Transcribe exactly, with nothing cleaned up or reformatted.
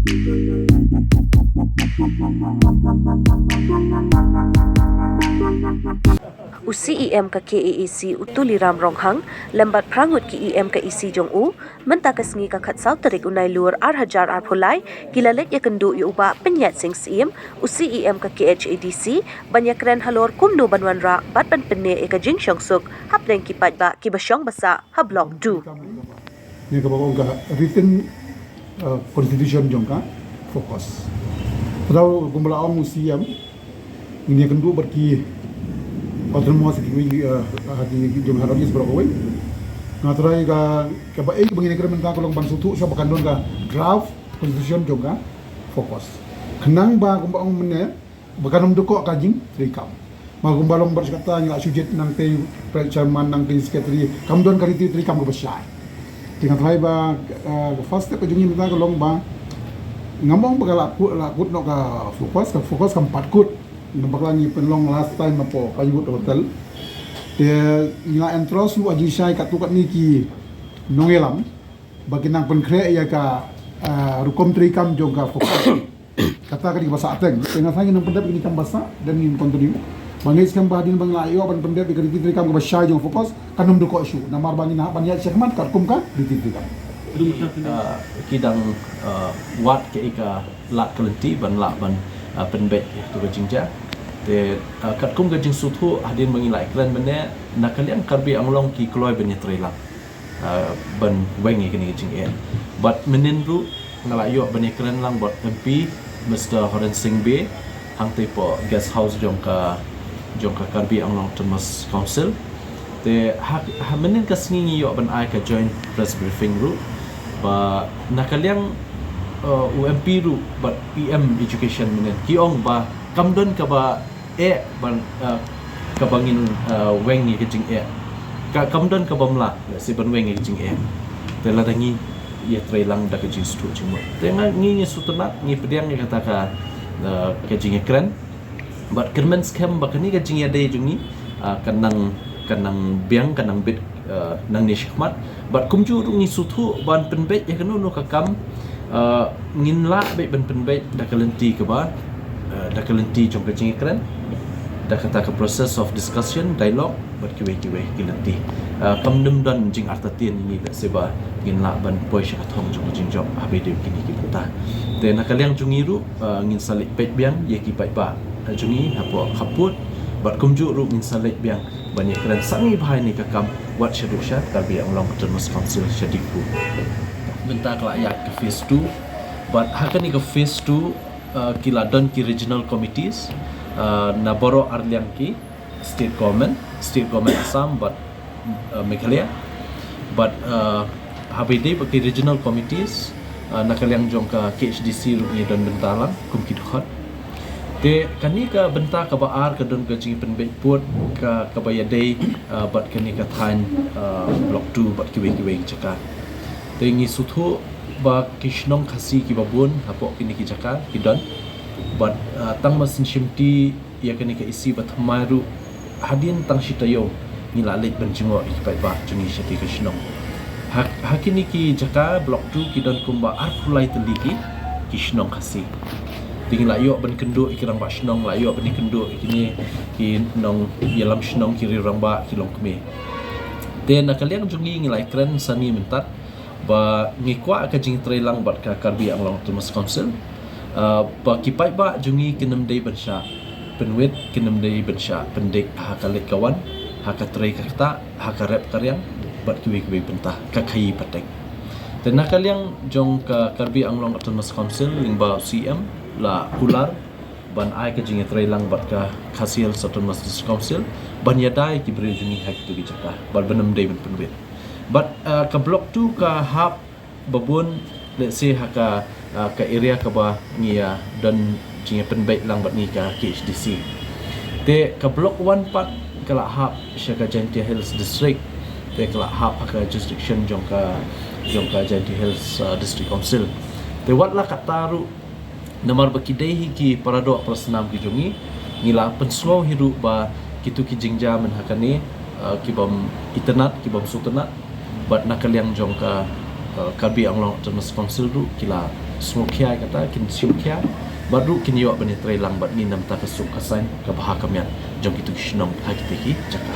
U C E M ka K A A C u Tuliram Ronghang lem bad phra ngut ki E M ka E C jong u, mynta ka sngi ka khatsaw tarik u Nailur ar hajar arphew lai, ki la leit ïakynduh ïa u Bah Pynïaid Sing Syiem, u C E M ka K H A D C, ban ïakren halor kumno ban wanrah bad ban pynneh ïa ka jingshongsuk hapdeng ki paidbah kiba shong ba sah ha Block two. Ïa kaba ong ka written, uh, constitution jong ka FOCUS. Tang kumba la ong u C E M, ngin ïakynduh bad ki autonomous, ki, uh, ki jong Haryana baroh kawei. Nga tharai ka, kaba eh ba ngin ïakren mynta ka long ban sngewthuh shuwa ba kan don ka draft constitution jong ka FOCUS, khnang ba kumba ong mynne, ba kan ym dkoh ka jingtrei kam. Ma kumba long bad kata ngi la shu jied nangtei pres chairman, nangtei secretary, kam don ka riti trei kam kaba shai. Te nga tharai ba, eh, ka first step ka jong ngi mynta ka long ba ngam ong ba ka la kut, la kut noh ka FOCUS, ka FOCUS kam pat kut. Namar ba ngi pynlong last time hapoh Pinewood Hotel. Te ngi la entrust ruh ha jingshai katto katne ki nongïalam ba kin nang pynkhreh ïa ka, eh, rukom trei kam jong ka FOCUS. Kata ka dei kaba sah teng. Te nga sa ngin nang pyndep ïa kane ka kam ba sah, then ngin continue. Ba ngeit skhem ba hadien ba ngi la ïoh ban pyndep ïa ka riti trei kam kaba shai jong FOCUS, kan ym dkoh shuh. Namar ba ngin hap ban ïaid shakhmat katkum ka riti trei kam. Ah, ki dang, ah, wad kaei ka lad ka lynti ban lah ban, ah, pynbeit ïa kato ka jingjia. Te, ah, katkum ka jingsngewthuh hadien ba ngi la ïakren mynne, na ka liang Karbi Anglong ki kloi ban ïatreilang, ah, ban weng ïa kane ka jingeh. Bad mynhynnin ruh nga la ïoh ban ïakren lang bad M P Mister Horen Sing Bey hangtei hapoh guest house jong ka, jong ka Karbi Anglong Autonomous Council. Te ha, ha mynhynnin ka sngi ngi ïoh ban ai ka joint press briefing ruh ba na ka liang, uh, u M P ruh bad E M Education mynhynnin ki ong ba kam don kaba eh ban, eh, kaba ngin, eh, weng ïa ka jingeh. Ka, kam don kaba mla, lehse ban weng ïa ka jingeh. Te lada ngi ïatreilang da ka jingsngewthuh jingmut, te nga, ngi, ngi sngewtynnat, ngi pdiang ïa kata ka, eh, ka jingïakren. Bad kyrmen skhem ba kane ka jingïadei jong ngi, eh, kan nang, kan nang biang, kan nang bit, eh, nangne shakhmat. Bad kumjuh ruh ngi sngewthuh ban pynbeit ïa kano kano ka kam, eh, ngin lah beit ban pynbeit da ka lynti kaba, eh, da ka lynti jong ka jingïakren, da kata ka process of discussion, dialogue, bad kiwei kiwei ki lynti. Eh, kam nym don jingartatien ïa ngi lehse ba ngin lah ban poi sha ka thong jong ka jingjop haba ïadei bad kine ki bynta. Te na ka liang jong ngi ruh, eh, ngin sa leit peit biang ïa ki paidbah, eh, jong ngi hapoh khappud, bad kumjuh ruh ngin sa leit biang ban ïakren sangeh bha ïa kane ka kam wat shaduh sha Karbi Anglong Autonomous Council sha Diphu. Mynta ka la ïaid ka phase two. Bad ha kane ka phase two, uh, ki la don ki regional committees, uh, na baroh arliang ki state government, state government Assam bad, uh, Meghalaya. Bad, uh, haba ïadei bad ki regional committees, uh, na ka liang jong ka K H D C ruh ngi don bynta lang kum ki dkhot. Te kane ka bynta kaba ar ka don ka jingpynbeit pud ka, kaba ïadei, uh, bad kane ka thaiñ, uh, Block two bad kiwei kiwei ki jaka. Te ngi sngewthuh ba ki shnong Khasi kiba bun hapoh kine ki jaka ki don. Bad, uh, tang ba sngewsih ïa kane ka issue ba thymmai ruh hadien tang shi taïew ngi la leit ban jngoh ïa ki paidbah jong ngi sha ki shnong. Ha, ha kine ki jaka Block two ki don kumba arphew lai tylli ki, ki shnong Khasi. Te ngi la ïoh ban kynduh ïa ki rangbah shnong, la ïoh ban kynduh ïa kine ki nongïalam shnong, ki riew rangbah, ki longkmie. Te na ka liang jong ngi ngi la ïakren sani mynta ba ngi kwah ka jingtrei lang bad ka Karbi Anglong Autonomous Council, uh, ba ki paidbah jong ngi kin ym dei ban shah pynwit, kin ym dei ban shah pyndik ha ka leit ka wan, ha ka trei ka ktah, ha ka rep ka riang bad kiwei kiwei bynta, ka khaïi patek. Te na ka liang jong ka Karbi Anglong Autonomous Council lyngba u C M la kular ban ai ka jingïatreilang bad ka Khasi Hills Autonomous District Council ban ïada ïa ki briew jong ngi ha kito ki jaka bad ban ym dei ban pynwit. Bad, uh, ka Block two ka hap ba bun, let's say, ha ka, uh, ka area kaba ngi, uh, don jingïapynbeit lang bad ngi ka K H D C. Te ka Block one pat ka la hap sha ka Jaintia Hills District. Te ka la hap ha ka jurisdiction jong ka, jong ka Jaintia Hills, uh, District Council. Te wat la katta ruh, namar ba ki dei hi ki paradoh parasnam ki jong ngi, ngi la pynsngew hi ruh ba kito ki jingjia mynhynnin ha kane, uh, ki bym itynnad, ki bym sngewtynnad. Bad na ka liang jong ka, uh, Karbi Anglong Autonomous Council ruh ki la sngewkhia ïa kata, kin shim khia bad ruh kin ïoh ban ïatrei lang bad ngi namar ka suk ka saiñ, ka bha ka miat jong kito ki shnong ha kito ki jaka.